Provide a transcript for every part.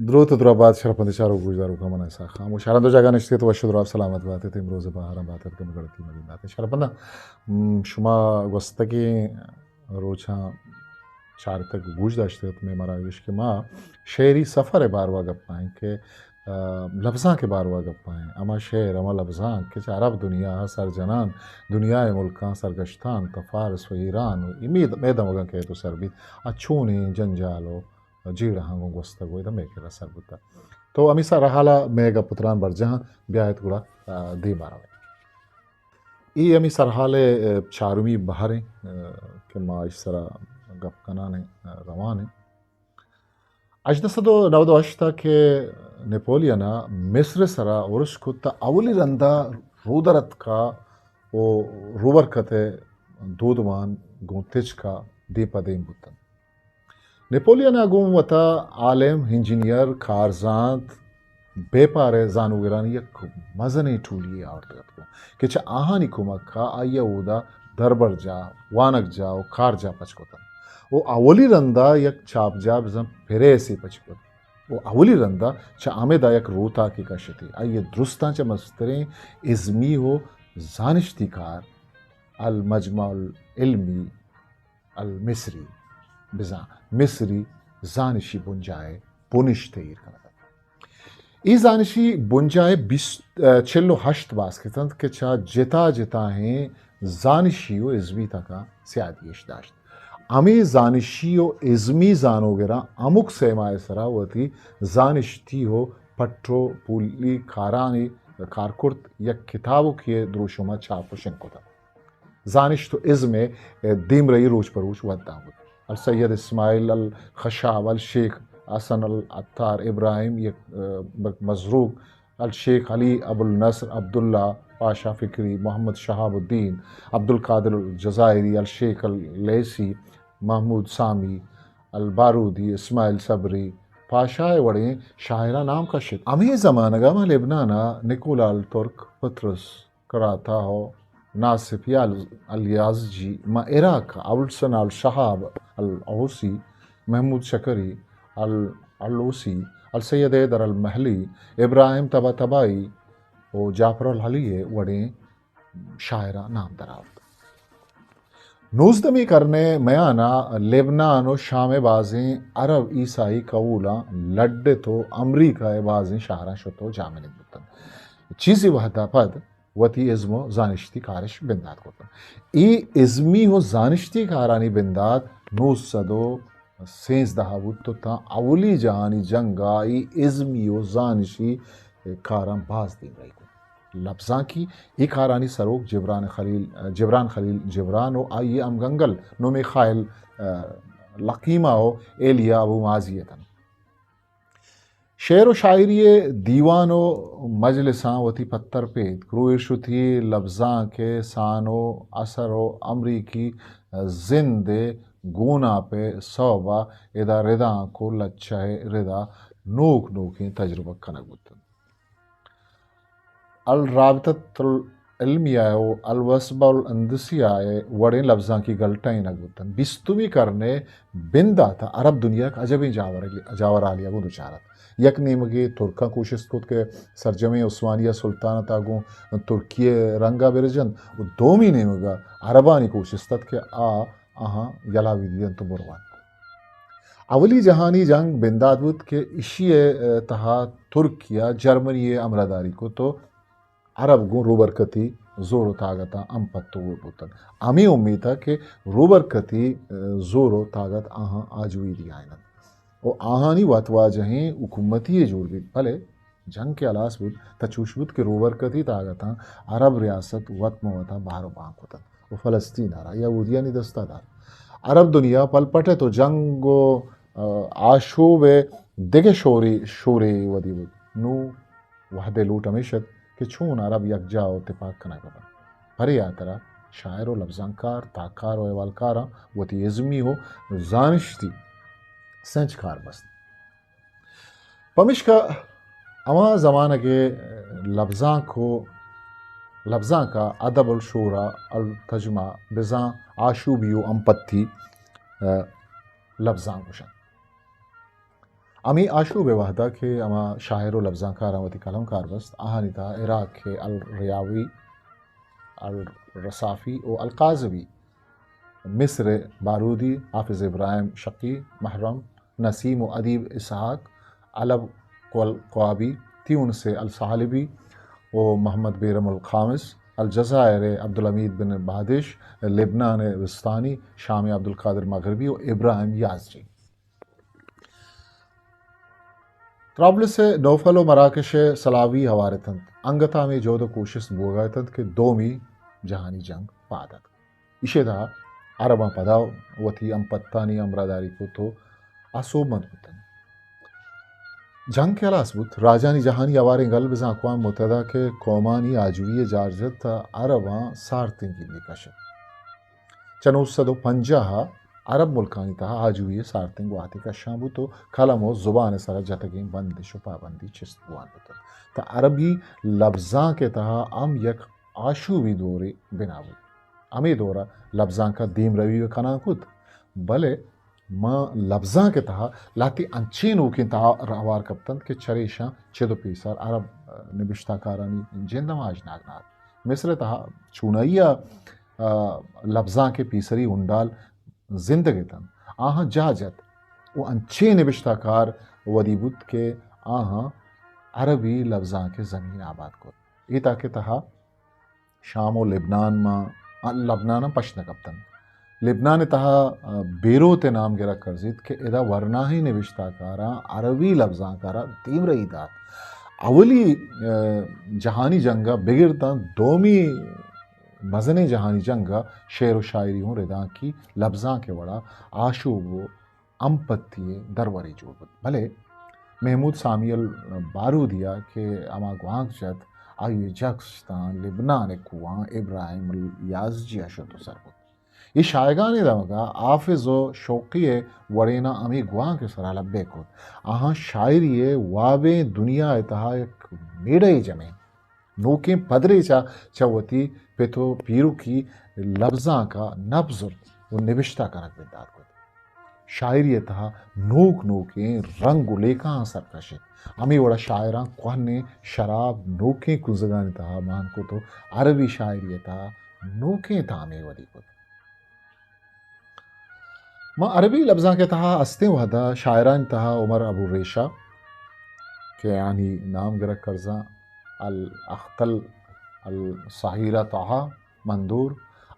دروت و درا بات شرپندیں چاروک گوشداروکاں، من اسحاق خاموش ہر دو جاگہ نشتگت وش و درا سلامت باتت، امروز بہاراں باتت کہ مگڑتی مدین باتت۔ شرپنداں، م، شما گوستگیں روچاں چارتگ گوش داشتگت، مئے مراگش کہ ما شعری سفر ء باروا گپائیں کہ، آ، لبزانک ء باروا گپائیں۔ ہما شعر، ہما لبزانک کہ چہ عرب دنیا ء سر جنان، دنیا ء ملکاں سرگشتان تا فارس و ایران و اے مید-، مئے دمگاں کئیت و سر بیت، آ چونیں جنجال و جیڑہاں گوں گوستگ و ادا مئے کرا سر بوتگ۔ تو ہمے سرحال ء مئے گپ و تران برجاہ انت، بیایت گڑا، آ، دیما رویں۔ اے ہمے سرحال ء، آ، چارمی بہر انت، آ، کہ ما ایش سرا گپ کنان ایں، آ، روان ایں۔ ہژدہ سد و نود و ہشت ء کہ نپولین ء مصر ء سرا ارش کت، اولی رندا رودرتک ء و روبرکت ء دودمان گوں تچک ء دیم پہ دیم بوتنت۔ نپولین ء گوں وتا عالم، انجینئر، کارزانت، بیپار ء زانوگرانی یک مزنیں ٹولی یے آورتگ ات کہ چہ آہانی کمک ء آئی ء اودا دربرجاہ، وانگجاہ و کارجاہ پچ کتنت و اولی رندا یک چاپجاہ بزاں پریسے پچ کت و اولی رندا چہ ہمدا یک روتاکے کشتی۔ آئی ء درستاں چہ مستریں ازمی و زانشتی کار المجمع العلمی المصری، بزاں مصری زانشی بنجاہ ء بنشت ء ایر کنگ ء ات۔ اے زانشی بنجاہ ء بیست، چل و ہشت باسکت انت کہ چہ جتا جتائیں زانشی و ازمی تکاں سیادی اش داشت۔ ہمے زانشی و ازمی زانوگراں ہمک سیما ء سرا وتی زانشتی و پٹ و پولی کارانی کارکرد یک کتابوکے ء دروشم ء چاپ و شنگ کتگ۔ زانشت و ازم ء دیمرئی روچ پہ روچ ودان بوت۔ السید اسماعیل الخشاب، الشیخ حسن العطار، ابراہیم یک، ا، مزروق، الشیخ علی ابوالنصر عبداللہ، پاشا فکری، محمد شہاب الدین، عبدالقادر الجزائری، الشیخ اللیثی، محمود سامی، البارودی، اسماعیل صبری، پاشا ء وڑیں شاعراں نام کشت۔ ہمے زمانگ ء ماں لبنان ء نکولا الترک، پطرس کراتا و ناصف یال الیازجی، ماں عراق ء ابوالسنا الشہاب الحوثی، محمود شکری ال-، الحوثی، السید حیدر المحلی، ابراہیم طباطبائی و جعفر الحلی ء وڑیں شاعراں نام درآورت۔ نوزدہمی کرن ء میان ء لبنان و شام ء بازیں عرب عیسائی کہولاں لڈت و امریکہ ء بازیں شہراں شت و جاہ منند بوتنت۔ چیزے وہد ء پد وتی ازم و زانشتی کارش بندات کرتنت۔ اے ازمی و زانشتی کارانی بندات نوزدہ سد و سیزدہ ء بوت و تاں اولی جہانی جنگ ء اے ازمی و زانشی کاراں باز دیمرئی کت۔ لبزانکی اے کارانی سروک جبران خلیل، جبران خلیل جبران و آئی ء ہمگنگل نوں میخائیل، ا، لقیما و ایلیا ابو مازی اتنت۔ شعر و شاعری ء دیوان و مجلساں وتی پتر پیدک، روئیش وتی لبزانک ء سان و اثر و امریکی زند ء گوناپ ء سوب ء ادا ردانک و لچہ ء ردا نوک نوکیں تجربہ کنگ بوتنت۔ الرابطۃ العلمیہ و الوثبہ الہندسیہ ء وڑیں لبزانکی گلٹائینگ بوتنت۔ بیستمی کرن ء بندات ء عرب دنیا یک عجبیں جاور-، جاورحالی ء گوں دچار ات۔ یک نیمگے ترکاں کوشست کت کہ سرجمیں عثمانیہ سلطانت ء گوں ترکی ء رنگ ء برجنت و دومی نیمگ ء عربانی کوشست ات کہ آ آہاں یلہ بدینت و برونت۔ اولی جہانی جنگ بندات بوت کہ ایشی ء تہا ترکیہ جرمنی ء ہمراہداری کت و عرب گوں روبرکتی زور و تاگتاں ہم پتو بوتنت۔ ہمے امیت ء کہ روبرکتی زور و تاگت آہاں آجوئی دیائیننت و آہانی وت واجہیں حکومتی یے جوڑ بیت، بلے جنگ کہ ہلاس بوت، تہ چوش بوت کہ روبرکتی تاگتاں عرب ریاست وت مہ وتا بہر و بان کتنت و فلسطین ء را یہودیانی دستا دات۔ عرب دنیا پلپٹت و جنگ و، ا، آشوب ء دگہ شورے، شورے ودی بوت۔ نوں وہد ء لوٹ ہمیش ات کہ چون عرب یکجاہ و تپاک کنگ بہ بنت۔ پرے ہاترا شاعر و لبزانکار، تاککار و احوالکاراں وتی ازمی و زانشتی سنچ کار بست۔ پمیشکا ہما زمانگ ء لبزانک و لبزانک ء ادب الشعراء التجمع بزاں آشوبی و امپتی، ء، لبزانک گوشنت۔ ہمے آشوب ءِ وہدا کہ ہما شاعر و لبزانکاراں وتی قلم کار بست، آہانی تہا عراق ءِ الریاوی، الرصافی و القاضوی، مصر ءِ بارودی، حافظ ابراہیم شقی، محرم، نسیم و ادیب اسحاق، علب قوابی، تیونس ءِ الثعلبی و محمد بیرم الخامس، الجزائر ءِ عبدالحمید بن بادش، لبنان ءِ بستانی، شام ءِ عبدالقادر مغربی و ابراہیم یازجی۔ طرابلس ءِ نوفل و مراکش ءِ سلاوی ہوار اتنت۔ انگت ءَ ہمے جہد و کوشست بوگا اتنت کہ دومی جہانی جنگ پاد اتک۔ ایشی ءِ تہا عرباں پدا وتی ہمپتانی ہمراہداری کت و آ سوبمند بوتنت۔ جنگ کہ ہلاس بوت، راجانی جہانی ہواریں گل بزاں اقوام متحدہ کہ قومانی آجوئی ءِ جار جت، تہ عرباں سارتیں گیلے کشت۔ چہ نو سد و پنجاہ ءَ عرب ملکانی تہا آجوئی ءِ سارتیں گواتے کشاں بوت و قلم و زبان ءِ سرا جتگیں بندش و پابندی چست بوان بوتنت۔ تہ عربی لبزانک ءِ تہا ہم یک آشوبی دورے بنا بوت۔ ہمے دور ءَ لبزانک ءَ دیمروی کنان کت، بلے ماں لبزانک ءِ تہا لہتے انچیں نوکیں تہا ہوار کپتنت کہ چریشاں چد و پیسر عرب نبشتہ کارانی جند ہم آژناگ نہ ات۔ مصر ءِ تہا چونائی ءَ، آ، لبزانک ءِ پیسری ہنڈال زندگ اتنت۔ آہاں جاہ جت و انچیں نبشتہ کار ودی بوت کہ آہاں عربی لبزانک ءِ زمین آباد کت۔ اے تاک ءِ تہا شام و لبنان ماں، آ، لبنان ہم پشت نہ کپتنت۔ لبنان ءِ تہا، آ، بیروت ءِ نام گرگ کرزیت کہ ادا ورناہیں نبشتہ کاراں عربی لبزانک ءَ را دیمروی دات۔ اولی، آ، جہانی جنگ ءَ بگر داں دومی مزنیں جہانی جنگ ءَ شعر و شاعری ہوں ردانکی لبزانک ءِ وڑا آشوب و ہمپتی ءِ درورے جوڑ بوت۔ بلے محمود سامی البارودی ءَ کہ ہما گوانک جت، آئی ءِ جکس تاں لبنان ءِ کوہاں ابراہیم الیازجی ءَ شت و سر بوت۔ اے شاہگانیں دمگ ءَ حافظ و شوقی ءِ وڑیناں ہمے گوانک ءِ سرا لبیک کت۔ آہاں شاعری ءِ وابیں دنیا ءِ تہا یک میڑہ یے جنین نوکیں پدریچ ءَ چہ وتی پت و پیرکی لبزانک ءَ نپ زرت و نبشتہ کنگ بندات کت۔ شاعری ءِ تہا نوک نوکیں رنگ و لیکہاں سر کشت۔ ہمے وڑا شاعراں کوہنیں شراب نوکیں کنزگانی تہا مان کت و عربی شاعری ءِ تہا نوکیں تامے ودی کت۔ ما عربی لبزانک ءِ تہا ہستیں وہدا شاعرانی تہا عمر ابو ریشہ کہ آنی نام گرگ کرزاں، الاختل، السہیرہ طہا مندور،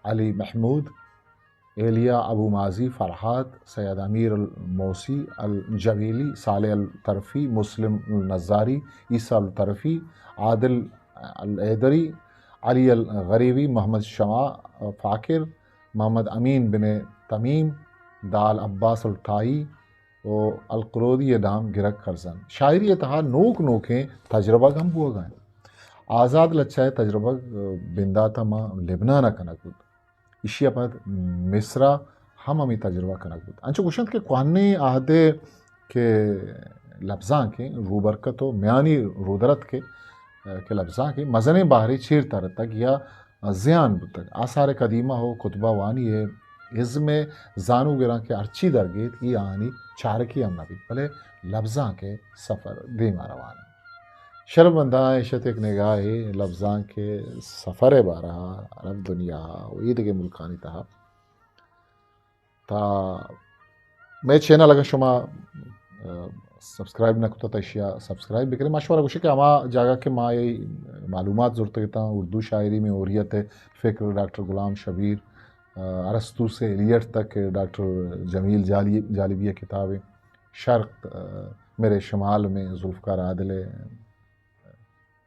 علی محمود، ایلیا ابو مازی فرہاد، سید امیر الموسی الجویلی، صالح الطرفی، مسلم النظاری، عیسی الطرفی، عادل الحیدری، علی الغریبی، محمد شمع فاکر، محمد امین بن تمیم، دال عباس الطائی و القرودی ءِ نام گرگ کرزنت۔ شاعری ءِ تہا نوک نوکیں تجربگ ہم بوگا انت۔ آزاد لچہ ءِ تجربگ بندات ءَ ماں لبنان ءَ کنگ بوت۔ ایشی ءَ پد مصر ءَ ہم ہمے تجربہ کنگ بوت۔ انچو گوشنت کہ کوہنیں عہدے کہ لبزانکیں روبرکت و میانی رودرتکے کہ لبزانکیں مزنیں بہرے چیر ترتگ یا زیان بوتگ۔ آثار قدیمہ و کتبہ وانی ءِ ازم ءِ زانوگراں کہ ہرچی درگیت، اے آہانی چارگی ہم نہ بیت، بلے لبزانک ءِ سفر دیما روان انت۔ شرپمنداں، ایش ات یک نگاہے لبزانک ءِ سفر ءِ بارہ ءَ عرب دنیا ءَ و اے دگہ ملکانی تہا۔ تا مئے چینل اگاں شما، آ، سبسکرائب نہ کتہ، تا اشیا سبسکرائب بکنے۔ ما شمارا گوشے کہ ہما جاگہ کہ ما اے معلومات زرتگ اتاں، اردو شاعری میں حریت فکر ڈاکٹر غلام شبیر، آ، ارسطو سے ایلیٹ تک ڈاکٹر جمیل جالی-، جالبی ءِ کتاب ایں، شرق، آ، میرے شمال میں ذوالفقار عادل ءِ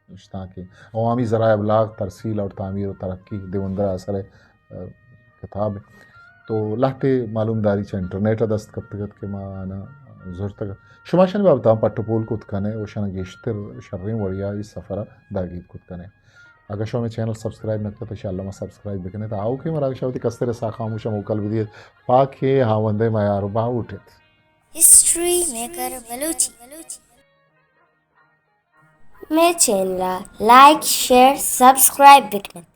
نوشتانکیں عوامی ذرائع ابلاغ، ترسیل اور تعمیر و ترقی، دیوندر اثر ءِ، آ، کتاب۔ تو لہتے معلومداری چہ انٹرنیٹ ءَ دست کپتگ ات کہ ما آناں زرتگ ات۔ شما اشانی بابت ءَ پٹ و پول کت کن ئے و اشاناں گیشتر شریں وڑے ءَ اے سفر ءَ درگیت کت کن ئے۔ اگاں شما مئے چینل سبسکرائب نہ کتہ، انشاءاللہ ما سبسکرائب بکنیں۔ تا آؤکیں مراگش ءَ وتی کستر ءِ ساہ خاموش ءَ موکل بدیت۔ پاکیں ہاوند ءِ میار و باہوٹ ات۔ History maker Balochi. مئے چینل ءَ لائک، شیئر، سبسکرائب بکن ات۔